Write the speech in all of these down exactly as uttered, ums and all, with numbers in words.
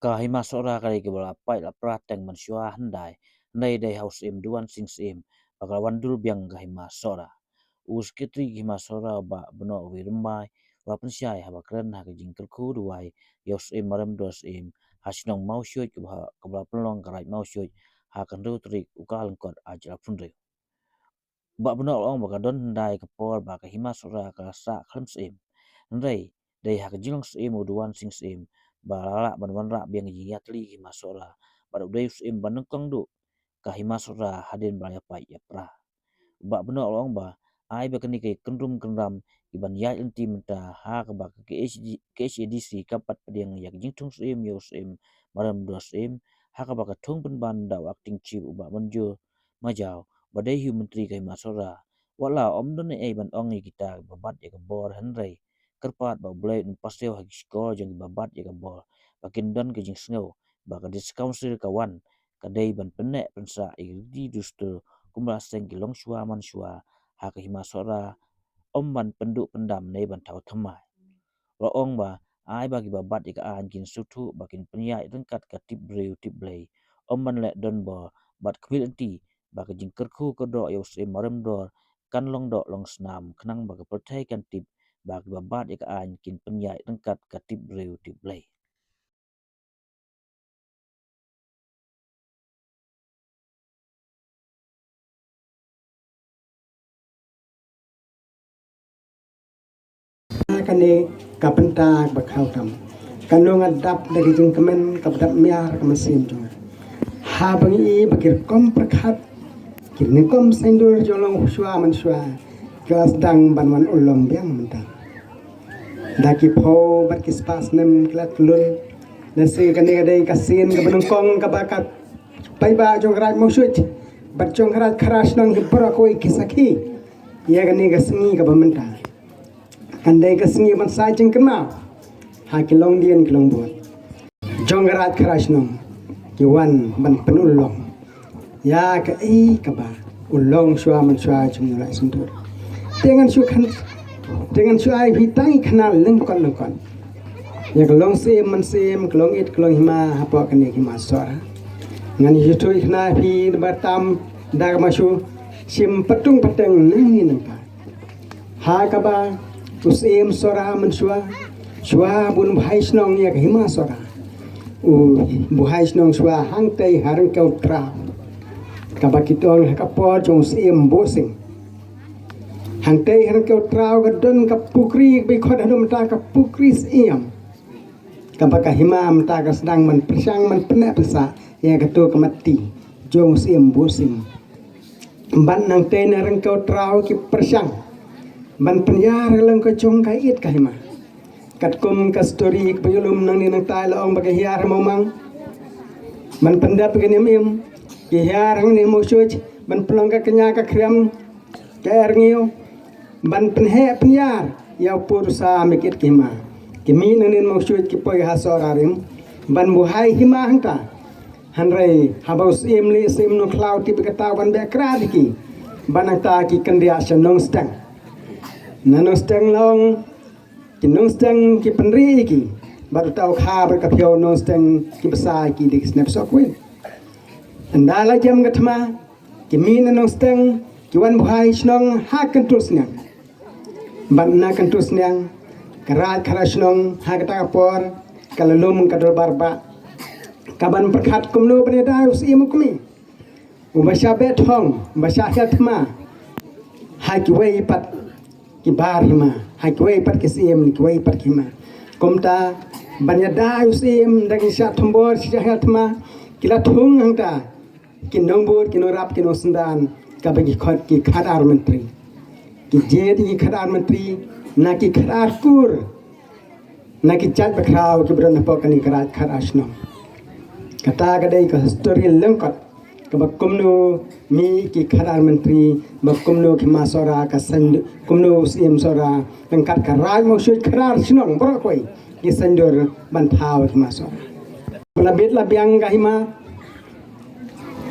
Ka Hima Sohra ka dei kaba la pait la pra teng mynshuwa hyndai, hyndai dei ha u Syiem Duan Sing Syiem ba ka la wan dul biang ka Hima Sohra. U Secretary ka Hima Sohra, Bah Bnoh Wyrymbai, u la pynshai haba kren ha ka jingkyrkhu duwai ïa u Syiem Maremdor Syiem ha shnong Mawshuit kaba, kaba la pynlong ka Raid Mawshuit ha ka hynriew tarik u Kyllalyngkot arhajar arphew hynriew. Bah Bnoh u la ong ba ka don hyndai ka por ba ka Hima Sohra ka la sah khlem syiem. Hynrei dei ha ka jinglong syiem u Duan Sing Syiem ba la lah ban wanrah biang ka jingïatylli ka Hima Sohra bad u dei u syiem ba nyngkong duh ka Hima Sohra hadien ba la ïapait ïapra. Bah Bnoh u la ong ba ai ba kane ka kynrum kynram ki ban ïaid lynti mynta ha kaba ka K H D, K H A D C ka pat pdiang ïa ka jingthung syiem ïa u Syiem Maremdor Syiem, ha kaba ka thung pynban da u Acting Chief u Bah Manjur Majaw ba dei hi u Myntri ka Hima Sohra. Wat la ym don ei ei ban ong ïa kita kiba bat ïa ka bor, hynrei kyrpad ba U Blei un pasiaw ha ki shkor jong kiba bat ïa ka bor ba kin don ka jingsngew ba ka District Council ka wan ka dei ban pynneh pynsah ïa ki riti dustur kumba la seng ki longshuwa manshuwa ha ka Hima Sohra, ym ban pynduh pyndam ne ban thaw thymmai. U la ong ba ai ba kiba bat ïa ka aiñ kin sngewthuh ba kin pynïaid ryngkat ka tip briew tip Blei, ym ban leh donbor bad khmih lynti ba ka jingkyrkhu kyrdoh ïa u Syiem Maremdor kan long doh long snam khnang ba ka pyrthei kan tip ba kiba bat ïa ka aiñ kin pynïaid ryngkat ka tip briew tip Blei. Kane ka bynta ba khraw tam, ka nongdap da ka jingkmen kaba dap miar ka mynsiem jong nga. Haba ngi i ba ki rukom pyrkhat, ki rukom saiñdur jong longshuwa manshuwa ki la sdang ban wan urlong biang mynta. Da ki phew bad ki spah snem ki la tlun. Lehse kane ka dei ka sien kaba nyngkong kaba ka paidbah jong ka Raid Mawshuit bad jong ka Raid Khadar Shnong hi baroh kawei ki sakhi ïa kane ka sngi kaba mynta. Kan dei ka sngi ban sa jingkynmaw ha ki longdien ki longbud jong ka Raid Khadar Shnong, ki wan ban pynurlong ïa kaei kaba u longshuwa manshuwa jong ngi u la ai sngewthuh. Te ngan shu khan, te ngan shu ai hi tang i khana lyngkot lyngkot ïa ka longsyiem mynsiem, ka longit ka longhima hapoh kane ka Hima Sohra. Ngan ïathuh i khana hi da ba tam da kaba shu shim patung pateng nangne nangta. Ha kaba u Syiem Sohra mynshuwa, shuwa ba un buhai shnong ïa ka Hima Sohra, u buhai shnong shuwa hangtei ha Ryngkew Traw, kaba ki ong ha ka por jong u Syiem Buh Sing. Hangtei ha Ryngkew Traw ka don ka pukri ba i khot haduh mynta ka Pukri Syiem, kaba ka hima mynta ka sdang ban pyrshang ban pynneh pynsah ïa kato ka matti jong u Syiem Buh Sing. Bad nangtei na Ryngkew Traw ki pyrshang ban pynïar ka lyngkot jong ka ïit ka hima. Katkum ka story kaba ïalum nangne nangta la ong ba ki hiar ha Mawmang ban pyndep ka niam im, ki hiar hangne ha Mawshuit ban pynlong ka kñia ka khriam ka er ngiew ban pynheh pynïar ïa u pud u sam ïa ki ïit ki hima. Ki mih nangne na Mawshuit ki poi ha Sohra rim ban buhai hima hangta. Hynrei haba u Syiem Lih Syiem Nongkhlaw tip ïa kata u wan beh krad ïa ki. Bad nangta ki kynriah sha Nongsteng. Na Nongsteng la ong ki Nongsteng ki pynri ïa ki. Bad uta u kha bad ka phiaw Nongsteng ki bsa ïa ki da ki snep sohkwin. Ynda la jem ka thma, ki mih na Nongsteng ki wan buhai shnong ha Kynthusniang. Bad na Kynthusniang ka Raid Khadar Shnong ha kata ka por ka la lum ka dorbar bah, ka ban pyrkhat kumno ban ïada ïa u Syiem u kmie uba shah beh thong, uba shah hiar thma ha kiwei pat ki bar hima, ha kiwei pat ki syiem, kiwei pat ki hima. Kumta ban ïada ïa u Syiem da ki shah thombor, shah hiar thma, ki la thung hangta ki nongbud, ki nongrap, ki nongsyndan, kaba ki khot ki khadar myntri. Ki jied ki khadar myntri na ki khadar kur, na ki jait bakhraw kiba don hapoh kane ka Raid Khadar Shnong. Kata ka dei ka history lyngkot kaba kumno mih ki khadar myntri, ba kumno ki hima Sohra ka saiñ, kumno u Syiem Sohra ryngkat ka Raid Mawshuit Khadar Shnong baroh kawei ki saiñdur ban thaw ki hima Sohra. La bit la biang ka hima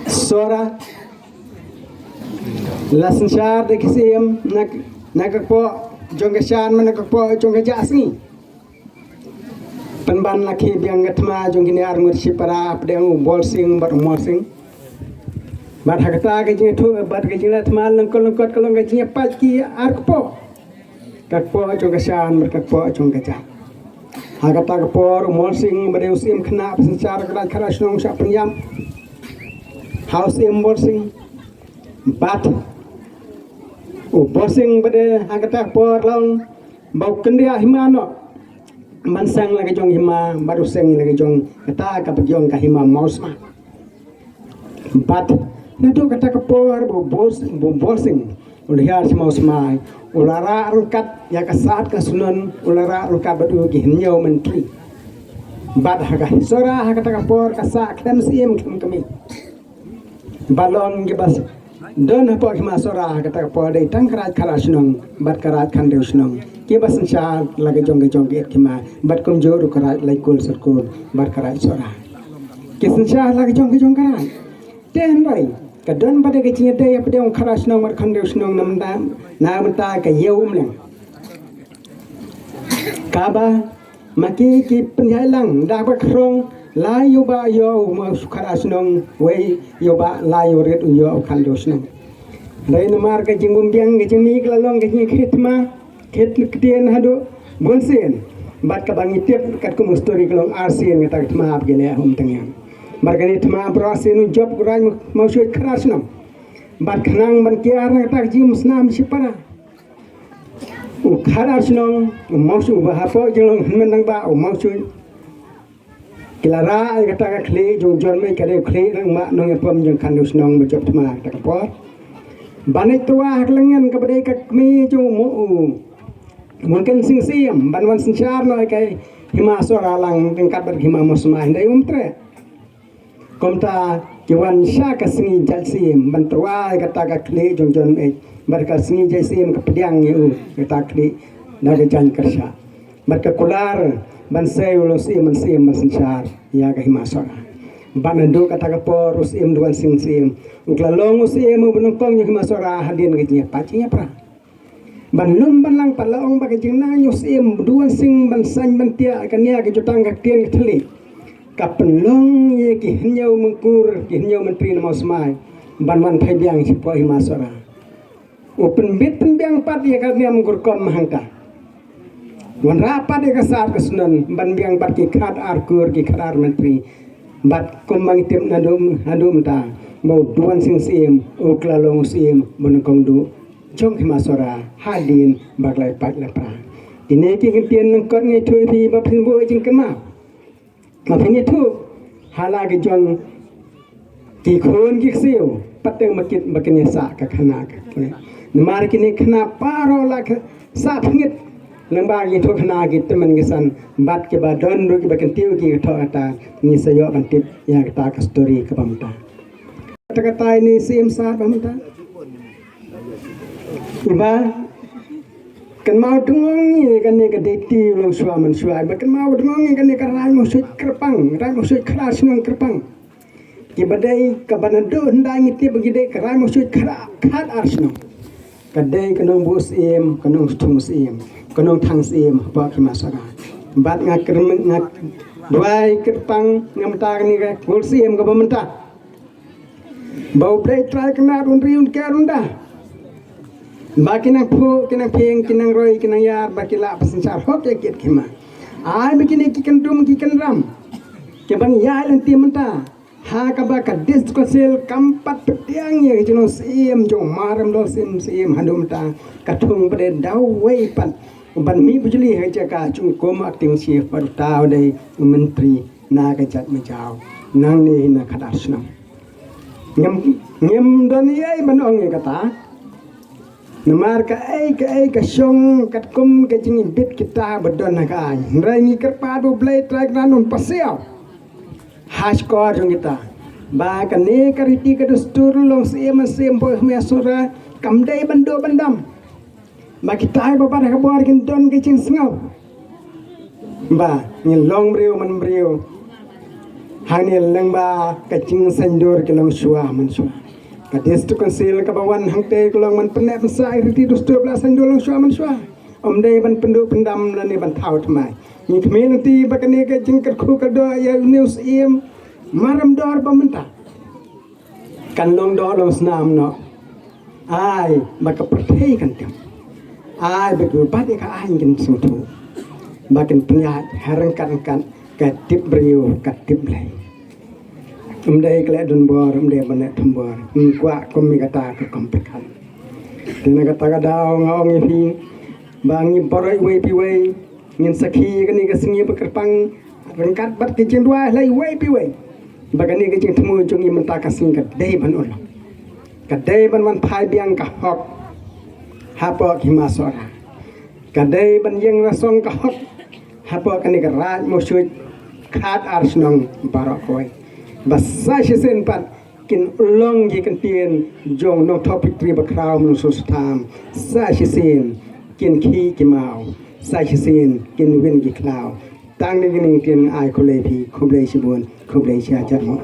Sohra, la synshar da ki syiem na, na ka kpoh jong ka shan, na ka kpoh jong ka jah sngi. Pynban la ki biang ka thma jong kine ar ngut shipara, pdeng u Bolsing bad u Morsing. Bad ha kata ka jingthoh bad ka jingleh thma lyngkot lyngkot ka long ka jingpait ki ar kpoh. Ka kpoh jong ka shan bad ka kpoh jong ka jam. Ha kata ka por u Morsing ba dei u Syiem khynnah ba synshar ka Raid Khadar Shnong u shah pynïap ha u Syiem Bolsing. Bad u Bolsing ba dei ha kata ka por long ba u kyndiah hima noh. Ban seng la ka jong hima bad u seng la ka jong kata ka ba jong ka hima Mawsmai. Bad naduh kata ka por ba u Bos-, ba u Bolsing u la hiar sha Mawsmai, u la rah ryngkat ïa ka Sad ka Shnong, u la rah ryngkat bad u ki hynñiew myntri. Bad ha ka Sohra ha kata ka por ka sah khlem syiem khlem kmie. Ba long ki ba don hapoh hima Sohra ha kata ka por dei tang ka Raid Khadar Shnong bad ka Raid Khyndew Shnong. Ki ba synshar la ka jong ka jong ki hima bad kumjuh ruh ka Raid Laikul Syrkul bad ka Raid Sohra. Ki synshar la ka jong ka jong ka raid. Te hynrei ka don ba dei ka jingïadei hapdeng Khadar Shnong bad Khyndew Shnong na mynta, na mynta ka Ïew Umleng. Kaba ma ki ki pynïaid lang da ba khrong, la ïoh ba ïoh u Mawshu Khadar Shnong, wei ïoh ba la ïoh rit u ïoh u Khyndew Shnong. Dei namar ka jingbymbiang ka jingmih ka la long ka jingkhie thma, khie ktien haduh bun sien. Bad kaba ngi tip katkum u story ka long ar sien kata ka thma ba ki leh hum tyngiang. Bad kane thma baroh sien u jop u Raid Mawshu Khadar Shnong. Bad khnang ban kiar na kata ka jingmynsnam shipara, u Khadar Shnong, u Mawshu ba hapoh jinglong hynmen nang ba u Mawshu. Ki la rah ïa kata ka khlieh jong Jon Mei, ka dei u khlieh nang ba nongïalam jong Khyndew Shnong ba jop thma kata ka por. Ban ïa twa ha ka lyngen kaba dei ka kmie jong u Mo-, u Mungkin Sing Syiem ban wan synshar noh ïa ka hima Sohra lang ryngkat bad hima Mawsmai, hynrei um treh. Kumta ki wan sha ka sngi jait syiem ban tyrwa ïa kata ka khlieh jong Jon Mei, bad ka sngi jait syiem ka pdiang ïa u kata ka khlieh da ka jaiñ kyrshah. Bad ka kular ban sei u long syiem ban syiem ban synshar ïa ka hima Sohra. Bad naduh kata ka por u Syiem Duan Sing Syiem u la long u syiem uba nyngkong jong hima Sohra hadien ka jingïapait jingïapra. Ban lum ban lang pat la ong ba ka jingnang u Syiem Duan Sing ban saiñ ban tiak kane ka jutang ka ktien ka thylliej. Ka pynlong ïa ki hynñiew myngkur, ki hynñiew myntri na Mawsmai ban wan phai biang shapoh hima Sohra. U pynbit pynbiang pat ïa ka niam kur kum hangta. Wanrah pat ïa ka Sad ka Shnong ban biang pat ki khatar kur, ki khatar myntri. Bad kum ba ngi tip naduh, naduh mynta ba u Duan Sing Syiem u la long u syiem ba nyngkong duh jong hima Sohra hadien ba ka la pait la pra. Kine ki kyntien lyngkot ngi ïathuh ïa phi ba phin buh jingkynmaw. Ma phin ïathuh ha la ki jong ki khun ki ksiew, pat teng ma kit ba kin ïasah ka khana ka kane. Namar kine khana baroh la ka sah pyngngit. Lyngba ki thoh khana ki tymmen ki san bad kiba don ruh kiba kyntiew ki thoh kata, ngi sa ïoh ban tip ïa kata ka story kaba mynta. Kata kata ine Syiem Sad ba mynta. Iba kynmaw tngong ïa kane ka deiti u longshuwa manshuwa. Iba kynmaw tngong ïa kane ka Raid Mawshuit Kyrpang, Raid Mawshuit Khadar Shnong Kyrpang. Kiba dei kaba naduh hyndai ngi tip ba ki dei ka Raid Mawshuit Khadar, Khadar Shnong. Ka dei ka nongbuh syiem, ka nongthung syiem, ka nongthang syiem hapoh hima Sohra. Bad nga kyrmen, nga duwai kyrpang namar kane ka kul syiem kaba mynta. Ba U Blei Trai Kynrad un ri un ker un da. Ba ki nang phuh, ki nang phieng, ki nang roi, ki nang ïar, ba ki lah pynsynshar hok ïa ki kit ki hima. Ai ba kine ki kyndrum ki kynram kiban ïaid lynti mynta, ha kaba ka District Council kam pat pdiang ïa ka jinglong syiem jong u Marem Dolsem Syiem haduh mynta. Ka thung pat dei da uwei pat uban mih bujli ha ka jaka jong u Acting Chief, bad uta u dei u Myntri na ka jait Mijaw, nangne na Khadar Shnong. Ngim, ngim don ei ei ban ong ïa kata. Namar kaei kaei ka shong katkum ka jingibit kita ba don ha ka aiñ. Hynrei ngi kyrpad ba U Blei Trai Kynrad un pasiaw ha shkor jong kita ba kane ka riti ka dustur long syiem syiem hapoh hima Sohra kam dei ban duh ban dam. Ba kitai ba pat ha ka bor kin don ka jingsngew ba ngi long briew man briew. Hangne lyngba ka jingsaiñdur ki longshuwa manshuwa. Ka District Council kaba wan hangtei ka long ban pynneh pynsah ïa ki riti dustur ba la saiñdur longshuwa manshuwa. Ym dei ban pynduh pyndam lane ban thaw thymmai. Ngi khmih lynti ba kane ka jingkyrkhu kyrdoh ïa une u Syiem mar ym dor ba mynta kan long doh long snam noh. Ai ba ka pyrthei kan tem, ai ba ki bad ïa ka aiñ kin sngewthuh, ba kin pynïaid ha ryngkat ryngkat ka tip briew ka tip Blei. Ym dei ka leh donbor, ym dei ban leh thombor. Ym kwah kum ïa kata ka competition. Te na kata ka daw nga ong ïa phi ba ngi baroh iwei pa iwei ngin sakhi ïa kane ka sngi ba kyrpang ryngkat bad ka jingduwai la iwei pa iwei ba kane ka jingthmu jong ngi mynta ka sngi ka dei ban urlong, ka dei ban wan phai biang ka hok hapoh ki hima Sohra, ka dei ban ïeng rasong ka hok hapoh kane ka Raid Mawshuit khatar shnong baroh kawei. Ba sa shisien pat kin long ki kyntien jong Nongthaw Phitri Bakhraw Mynsur Stham, sa shisien kin khih ki maw, sa shisien kin win ki khlaw. Tang kine ki kyntien ai khublei phi, khublei shibun, khublei shihajar mo.